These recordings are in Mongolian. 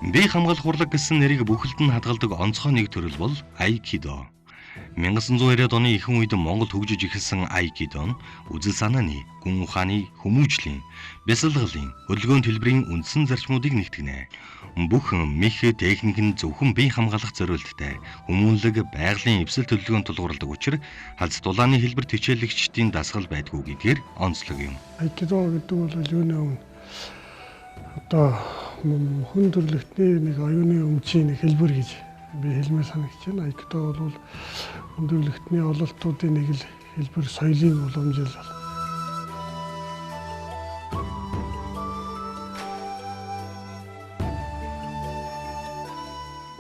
Бие хамгаалах урлаг гэсэн нэрийг бүхэлд нь хадгалдаг онцгой нэг төрөл бол айкидо. 1990-ад оны ихэнх үед Монголд хөгжиж эхэлсэн айкидо нь үзэл санааны, гүн ухааны, хүмүүжлийн, бясалгалын, хөдөлгөөн төлбөрийн үндсэн зарчмуудыг нэгтгэнэ. Бүх мэх техник нь зөвхөн бие хамгаалах зориулттай, хүмүүнлэг, байгалийн эвсэл төлөвлөгөөнд тулгуурладаг учир хальц дулааны хэлбэр хичээлэгчдийн дасгал байдгүй гэдгээр онцлог юм. Айкидо гэдэг бол юуны өмнө одоо хүн төрөлхтний нэг оюуны өмчийн нэг хэлбэр гэж би хэлмээр санагдаж байна. Айкидо бол хүн төрөлхтний ололтуудын нэг л хэлбэр, соёлын уламжлал.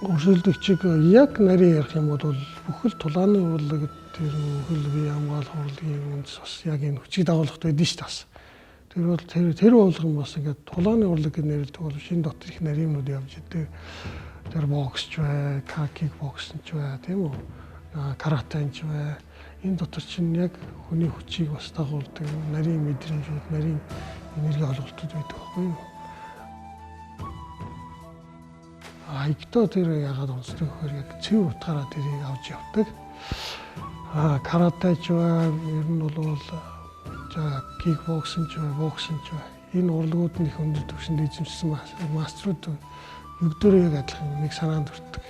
Өрсөлдөгчийг яг нарийн ярих юм бол бүхэл тулааны урлаг тэр бүхэл бие хамгаалах урлагийн үндэс бас яг энэ хүчийг дагуулах байдаг шүү дээ бас. Тэр бол тэр болгон бас ингээд тулааны урлаг гэж нэрлэдэг бол шин дотор их нарийн юмнууд явж идэг. Тэр боксч бай, кик боксч бай, тийм үү? Каратэнч бай. Энэ дотор чинь яг хүний хүчийг бас дагуулдаг нарийн мэдрэмжүүд, нарийн энерги олголтууд байдаг байхгүй юу? Айкидо тэр яагаад онцлог гэхээр яг цэвэр утгаараа тэрийг авч явдаг. Каратэ ч бай, ер нь бол за кикбоксинг ч бай, боксинг ч бай. Энэ урлагууд нь их өндөр түвшинд эзэмшсэн маструуд югдөрөө яг адилхан нэг санаанд хүрдэг.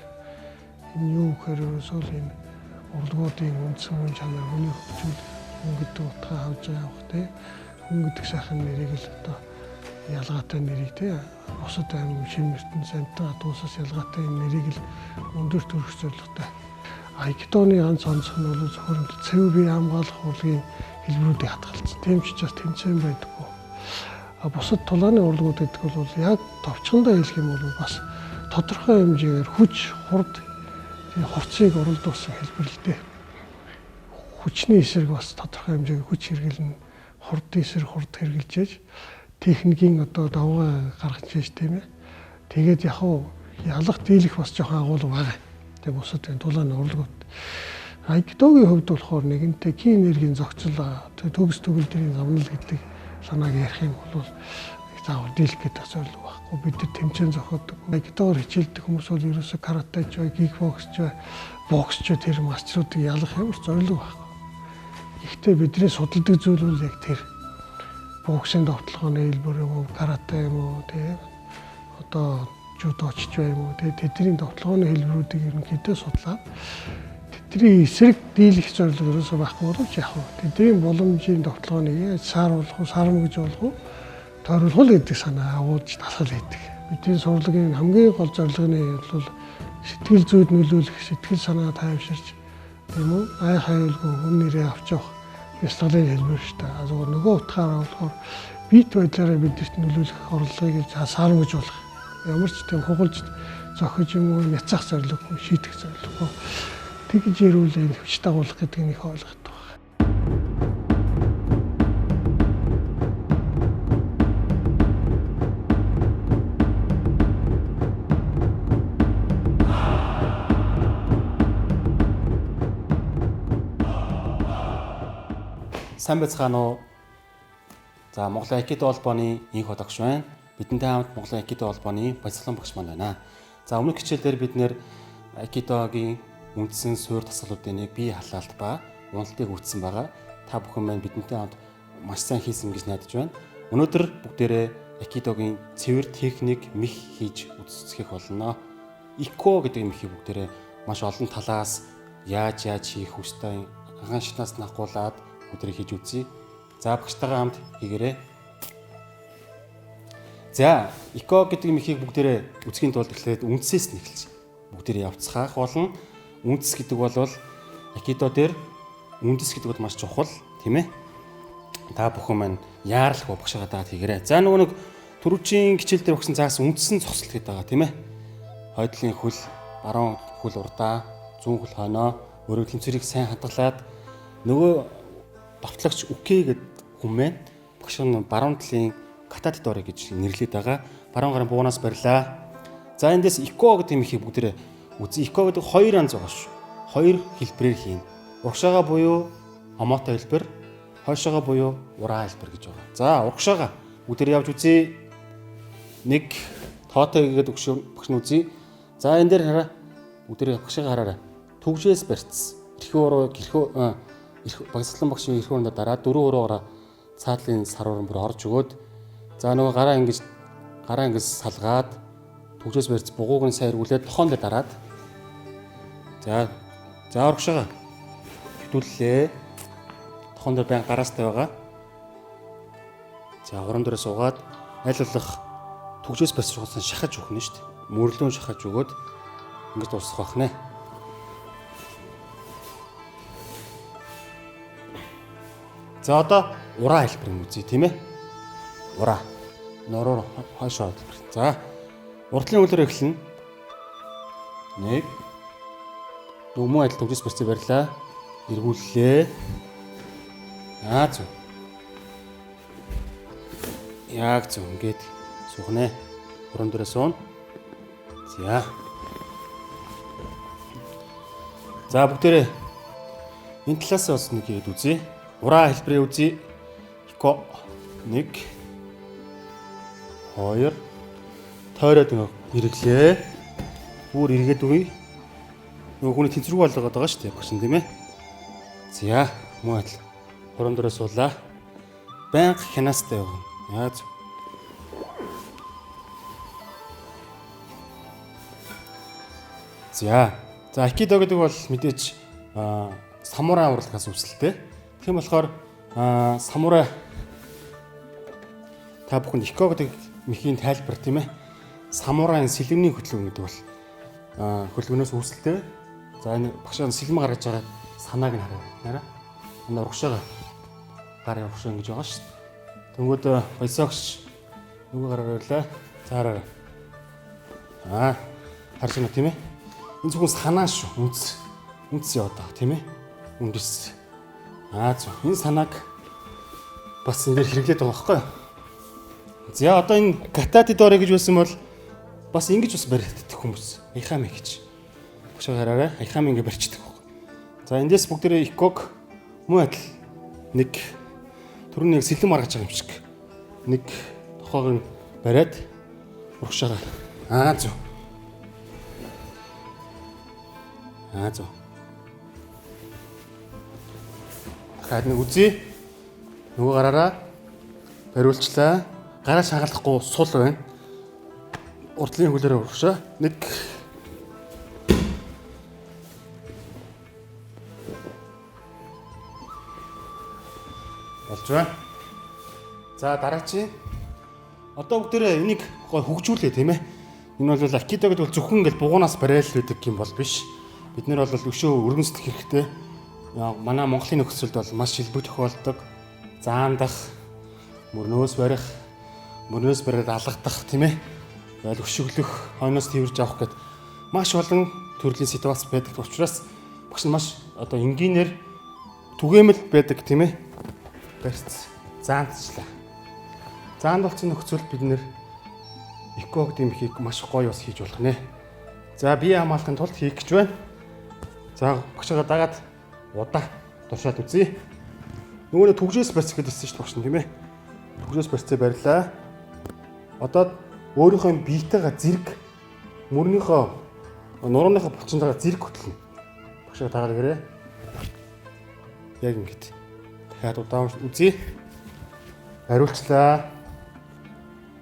Энэ юу гэхээр ерөөсөө л энэ урлагуудын үндсэн мөн чанар, хүний хөгжүүл, хүн гэдэг утгаа авч явах тий. Хүн гэдэг сайхан нэрийг л одоо ялгаатай нэрийг тий. Бусад аим шим ертөнц амтан адуусаас ялгаатай энэ нэрийг л өндөр төрөх зорилготой. Айкидоны ганц онцох нь бол зөвхөн цэвэр бие хамгаалах урлагийн хэлбэрүүдийг хадгалсан. Тийм ч учраас тэмцээн байдаггүй. А бусад тулааны урлагууд гэдэг бол яг товчхондоо хэлэх юм бол бас тодорхой хэмжээгээр хүч, хурд, хурцыг уралдуулсан хэлбэр л дээ. Хүчний эсрэг бас тодорхой хэмжээгээр хүч хэрэглэн, хурдын эсрэг хурд хэрэглэж ээж, техникийн одоо давгаа гаргаж ээж тийм ээ. Тэгээд яг уу ялах дийлэх бас жоохон агуулга байгаа. Тэгээд бусад энэ тулааны урлагууд. Айкидогийн хувьд болохоор нэгэнтээ ки энергийн зохицол, төгс төгөлдрийн замнал гэдэг санааг ярих юм бол заавал дийлэх гэдэг зорилго байхгүй. Бид нар тэмцээн зохиодог. Айкидоор хичээлдэг хүмүүс бол ерөөсөө каратэ ч бай, кикбокс ч бай, бокс ч бай тэр маструудыг ялах ямар ч зорилго байхгүй. Гэхдээ бидний судалдаг зүйл бол яг тэр боксын довтлогооны хэлбэр юм уу, каратэ юм уу, тийм одоо жүдоч ч бай юм уу, тэдний довтлогооны хэлбэрүүдийг ерөнхийдөө судлаад тэдний эсрэг дийлэх зорилго ерөөсөө байхгүй боловч яг нь тэдний боломжийн довтлогооныг яаж сааруулах уу, сармагж болох уу, тойруулах уу гэдэг санаа агуулж дасгал хийдэг. Бидний сурлагын хамгийн гол зорилго нь бол сэтгэл зүйд нөлөөлөх, сэтгэл санаа тайвширч, тийм үү, ай хаюулгүй хүн нэрээ авч явах бясалгалын хэлбэр шүү дээ. Зүгээр нөгөө утгаараа болохоор биет байдлаараа бидэрт нөлөөлөх орлогыг сармагж болох. Ямар ч тийм хугалж зохиж юм уу, няцаах зорилгогүй, шийдэх зорилгогүй. Тэгж ирүүл энэ хүч дагуулах гэдэг нь их ойлголт байна. Сайн байцгаана уу? За, Монголын Айкидо холбооны инх одогш байна. Бидэнтэй хамт Монголын Айкидо холбооны баясгалан багш маань байна. За, өмнөх хичээл дээр бид нэр Айкидогийн үндсэн суурь дасгалуудын нэг бие халаалт ба уналтыг үүссэн байгаа. Та бүхэн маань бидэнтэй хамт маш сайн хийсэн гэж найдаж байна. Өнөөдөр бүгдээрээ Айкидогийн цэвэр техник мэх хийж үзэсгэх болно. Ико гэдэг мехийг бүгдээрээ маш олон талаас яаж хийж хүстэй анхан шатнаас нахгуулад бүгдээрээ хийж үзье. За, багштайгаа хамт хийгээрэй. За, Ико гэдэг мехийг бүгдээрээ үзэхийн тулд эхлээд үндсээс нь эхэлж бүгдээрээ явцгаах болно. Үндэс гэдэг бол Айкидо дээр үндэс гэдэг бол маш чухал, тийм ээ. Та бүхэн маань яарлах багшгаа дагаад хийгээрэй. За, нөгөө нэг түрүүчийн хичээл дээр өгсөн заас үндсэн зогсолт гэдэг байгаа, тийм ээ. Хойдлын хөл, баруун хөл урдаа, зүүн хөл хойноо, өөрөө тэмцвэрийг сайн хадгалаад нөгөө довтлогч үкэ гэдэг хүн маань багш нь баруун талын кататидори гэж нэрлэдэг байгаа. Баруун гарын буугнаас барилаа. За, эндээс ико гэдэг юм ихийг бүгдээрээ үзье. Ико гэдэг хоёр янз байгаа шүү. Хоёр хэлбэрээр хийнэ. Урагшаага буюу омото хэлбэр, хойшоогоо буюу ураа хэлбэр гэж байгаа. За, урагшаага бүгдээрээ явж үзье. 1 Тоотой хийгээд өгш багш нь үзье. За энэ дээр хараа. Бүгдээрээ багшийг хараарай. Түгжээс барьц. Эрхүү уруу гэрхүү багцлан багшийн эрхүү уруунд дараа дөрөв уруугаараа цаатлын сарууран бүр орж өгөөд за нөгөө гараа ингэж салгаад түгжээс барьц бугууг нь сайн эргүүлээд тохон дээр дараад за за урагшаага хэвтүүллээ. Тохон дээр байн гараастай байгаа. За уран дээрээ суугаад аль болох түгжээс барьц руусан шахаж өгнө шүү дээ. Мөрлөн шахаж өгөөд ингэж дуусгах байх нэ. За одоо ураа хэлбэрийг үзье тийм ээ. Ураа. Нороор хойшоо хэлбэр. За урдлын хөлөөр эхэлнэ. 1 Нүмэн адил түгжээс барьцаа барьлаа. Эргүүллээ. Аа зү. Яг зү ингээд суух нэ. Уран дээрээ суuna. За. За бүгдээрээ энэ талаас бас нэг хийгээд үзье. Ураа хэлбэрээ үзье. Ико 1 2 тойроод ингээ эргэлээ. Бүр эргээд үгүй. Нөгөө хүний тэнцвэргүй болгоод байгаа шүү дээ. Багш нь тийм ээ. За мөн адил хурам дээрээ суулаа. Байнга хянаастай явна. Яа зү. За. За айкидо гэдэг бол мэдээж самурай урлагаас үүсэлтэй. Тийм болохоор самурай та бүхэнд ико гэдэг мөхийн тайлбар тийм ээ. Самурайн сэлэмний хөдөлгөөн гэдэг бол хөдөлгөөнөөс үүсэлтэй. За энэ багшаа сэлэм гаргаж байгаа санааг нь хараа. Нараа. Энэ урагшаага гарын урагшаа ингэж байгаа шүү дээ. Тэнгүүд баясагч нөгөө гараар ирлээ. За хараарай. Аа харж байна тийм ээ. Энэ зөвхөн санаа шүү. Үндэс. Үндэс яваад байгаа тийм ээ. Үндэс. Аа зөв. Энэ санааг бас энэ дээр хэрэглээд байгаа байхгүй юу? За одоо энэ гатати дори гэж байсан бол бас ингэж бас баригддаг хүмүүс. Айхами гэж. Багшаа хараарай. Айхами ингэ барьчихдаг байхгүй. За эндээс бүгдээрээ иког мөн адил нэг түрүүний нэг сэлэм гаргаж байгаа юм шиг. Нэг тохоог нь бариад урагшаага. Аа зөв. Аа зөв. Дахиад нэг үзье. Нөгөө гараараа бариулчлаа. Гараа шагалахгүй сул байна. Урдлын хөлөөрөө урагшаа. Нэг болж байна. За дараачийн одоо бүгдээрээ энийг гой хөгжүүлээ тийм ээ. Энэ бол айкидо гэдэг бол зөвхөн ингээл бугуунаас барайл байдаг юм бол биш. Бид нар бол өшөө өргөнсдөх хэрэгтэй. Манай Монголын нөхцөлд бол маш шилбэг тохиолддог. Заандах, мөрнөөс барих, мөрнөөс бариад алгадах тийм ээ. Тэгэл өшөглөх, хойноос тэрж авах гэд маш олон төрлийн ситуац байдаг учраас багш нь маш одоо энгийнээр түгээмэл байдаг тийм ээ. Барьц заандчлаа. Заанд болсон нөхцөлд бид нэр ико гэдэг юмхийг маш гоё бас хийж болох нэ. За бие хамгаалахын тулд хийх гэж байна. За багшаага дагаад удаа туршаад үзье. Нөгөө нэг түгжээс барьц гэдсэн шүү дээ багш нь тийм ээ. Түгжээс барьцаа барьлаа. Одоо өөрийнхөө биетэйгээ зэрэг мөрнийхөө нурууныхоо булчинтайгаа зэрэг хөтлөнө. Багшаа дагаад гэрээ. Яг ингэж. Дахиад удаан үзье. Бариулчлаа.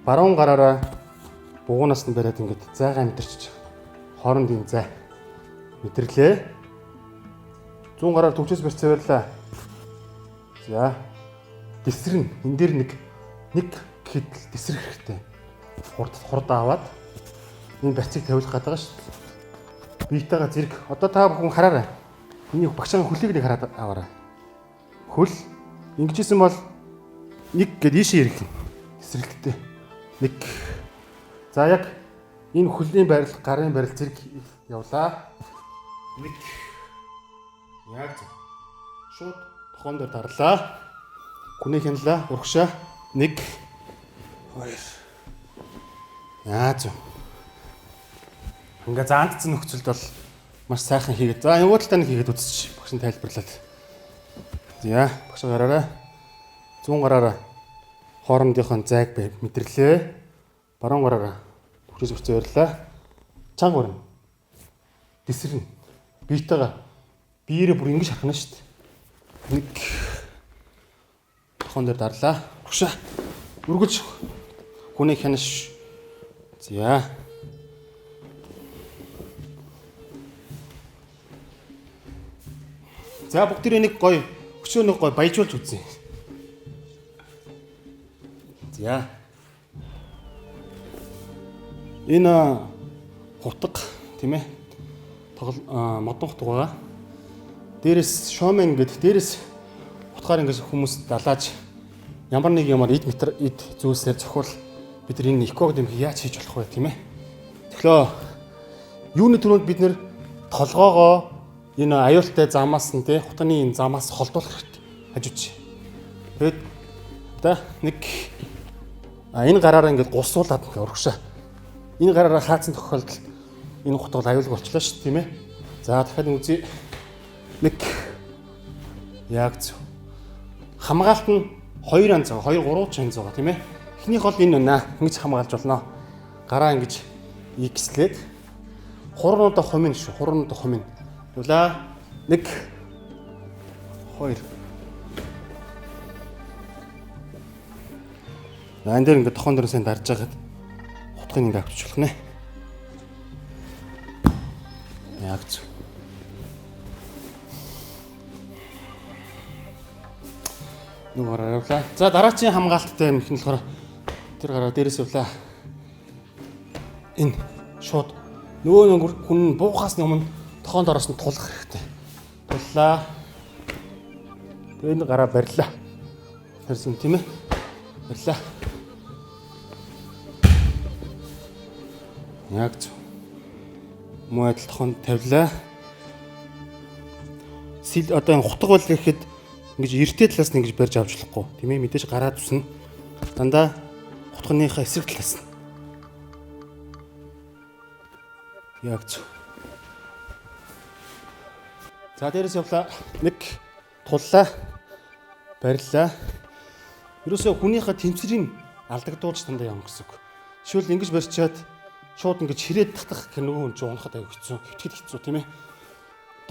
Баруун гараараа бугуунаас нь бариад ингэж зайгаа мэдэрчиж байгаа. Хоорондын зай мэдэрлээ. Зүүн гараар түгжээс барьцаа барьлаа. За. Дэсрэн энэ дээр нэг гэхэд л дэсрэх хэрэгтэй. Хурд аваад энэ барьцыг тавиулах гэдэг байгаа шүү дээ. Биетэйгээ зэрэг. Одоо та бүхэн хараарай. Миний багшийн хөлийг нэг хараад аваарай. Хөл ингэжсэн бол нэг гэд ийшээ ирэх юм. Эсрэлттэй. Нэг. За яг энэ хөлийн байрлал, гарын байрлал зэрэг явлаа. Нэг. Яг зөв. Шууд тохон дээр дарлаа. Хүнээ хянлаа. Урагшаа. 1 2. Яа зөв. Ингээ заандцсан нөхцөлд бол маш сайхан хийгээд. За нөгөө талдаа нэг хийгээд үзчих. Багш нь тайлбарлаад. За багш гараарай. Зүүн гараараа хоорондынхоо зайг мэдэрлээ. Баруун гараараа Хүчээс хүрсэн баярлалаа. Чанга өрнө. Тэсэрнэ. Биетэйгээ биеэрээ бүр ингэж харах нь шүү дээ. Нэг тохон дээр дарлаа. Урагшаа. Үргэлж хүнийг хянаш. За. За бүгдээрээ нэг гоё өчөө нэг гоё баяжуулж үзье. За. Энэ хутга тийм ээ. Тоглол модон хутга байгаа. Дээрээс шомен гэдэг дээрээс утгаар ингэж хүмүүс далааж ямар нэг юмар эд метр эд зүйлсээр зохиул бид нар энэ эког дэмхийг яаж хийж болох вэ тийм ээ. Тэгэхээр юуны түрүүнд бид нэр толгоогоо энэ аюултай замаас нь тий хутганы энэ замаас холдуулах хэрэгтэй. Хажууч. Тэгээд да нэг энэ гараараа ингэж гусуулаад ингээ урагшаа. Энэ гараараа хаацсан тохиолдолд энэ хутга бол аюулгүй болчлоо шүү тийм ээ. За дахиад үзье. Нэг яг зөв. Хамгаалт нь 2 янз байгаа, 2 3 ч янз байгаа тийм ээ. Эхнийх бол энэ байна. Ингэж хамгаалж болно. Гараа ингэж X-лээд хурнуудаа хумин шүү. Хурнуудаа хумин. Явлаа. 1 2. За энэ дээр ингээд тохон дээр сайн дарж байгаад хутгийг ингээд авчиж болох нэ. Яг зөв. Нөгөө гараар явлаа. За дараачийн хамгаалттай юм их нь болохоор тэр гараа дээрээс явлаа. Энэ шууд нөгөө нэг хүн буухаас өмнө тохон доороос нь тулах хэрэгтэй. Туллаа. Тэгээ энэ гараа барьлаа. Барьсан тийм ээ. Барьлаа. Яг зөв. Муу адил тохон тавилаа. Сэл одоо энэ хутга бол гэхэд ингэж эртээ талаас нь ингэж барьж авч болохгүй тийм ээ, мэдээж гараад үснэ. Дандаа хутганыхаа эсрэг талаас нь. Яг зөв. За дээрээс явлаа. Нэг туллаа. Бариллаа. Ерөөсөө хүнийхээ тэмцрийн алдагдуулж дандаа явна гэсэн үг. Жишээл ингэж барьчаад шууд ингэж ширээд татах гэх нөгөө хүн чинь унахад аяг хэцүү, хэвтгэд хэцүү тийм ээ.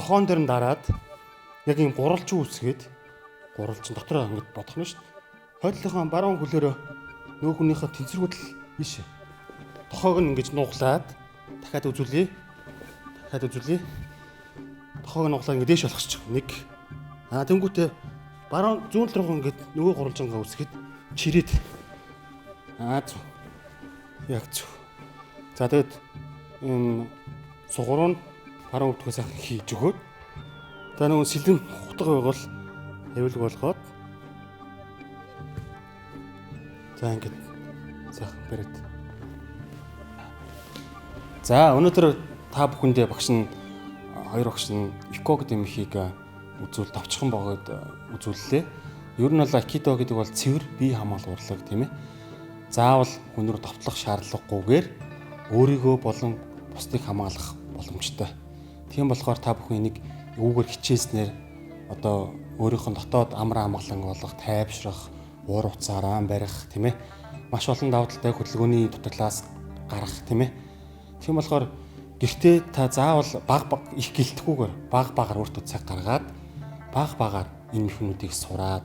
Тохоон дээр нь дараад яг ийм гурвалжин үсгээд гурвалжин дотроо ингэж бодох нь шүү дээ. Хойдлынхаа баруун хөлөөрөө нөгөө хүнийхээ тэнцвэргүүтэл ийшээ. Тохоог нь ингэж нуглаад дахиад үзүүлье. Дахиад үзүүлье. Тохоог нь нуглаад ингэж дээш болгочих. Нэг. Аа тэнгүүтээ баруун зүүн тал руу ингэж нөгөө гурвалжингаа үсгэхэд чирээд. Аа зү. Яг зү. За тэгээд энэ сугуруу нь баруун өвдгөө сайхан хийж өгөөд за нөгөө сэлэм хутга байгуул аюулгүй болгоод за ингэж сайхан бариад. За өнөөдөр та бүхэндээ багш нь хоёр багш нь эко гэдэг юмхийг үзүүл товчхон богод үзүүллээ. Ер нь бол айкидо гэдэг бол цэвэр бие хамгаалал урлаг тийм ээ. Заавал хүн рүү товтлох шаардлагагүйгээр өөрийгөө болон бусдыг хамгаалах боломжтой. Тийм болохоор та бүхэн энийг үүгээр хичээснээр одоо өөрийнх нь дотоод амар амгалан болох, тайвшрах, уур уцаараа барих тийм ээ. Маш олон давуу талтай хөдөлгөөний дутагдлаас гарах тийм ээ. Тийм болохоор гэртээ та заавал баг баг их гэлтгүүгээр баг багаар өөртөө цаг гаргаад баг багаар энэ механизмыг сураад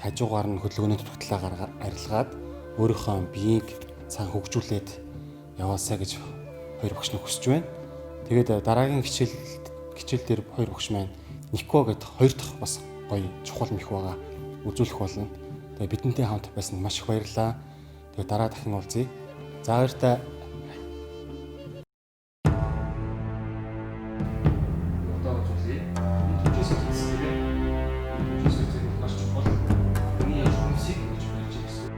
хажуугаар нь хөдөлгөөний дутагдлаа гаргаад арилгаад өөрийнхөө биеийг цаан хөгжүүлээд яваасаа гэж хоёр багш нь хүсэж байна. Тэгээд дараагийн хичээл дээр хоёр багш маань Нико гэдэг хоёр дахь бас гоё чухал мэх байгаа үзүүлэх болно. Тэгээд бидэнтэй хамт байсан маш их баярлалаа. Тэгээд дараа дахин уулзъя. За баяртай. Одоо үзүүлье. Энэ түнжээс үзсэн тийм ээ. Энэ түнжээс үзэх маш чухал. Миний яаж хүнсийг ингэж барьж ирсэн.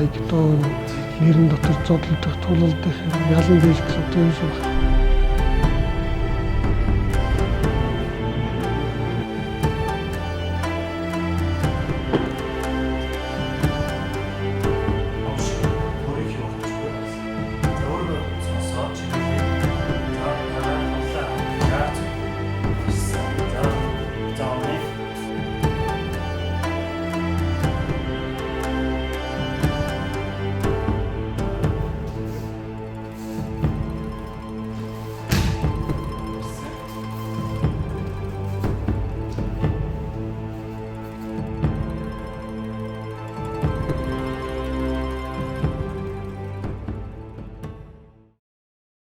Айкидо нэрэн дотор зодлох, тулалдах, ялан дийлэх гэсэн одоо юм шиг байна. Монгол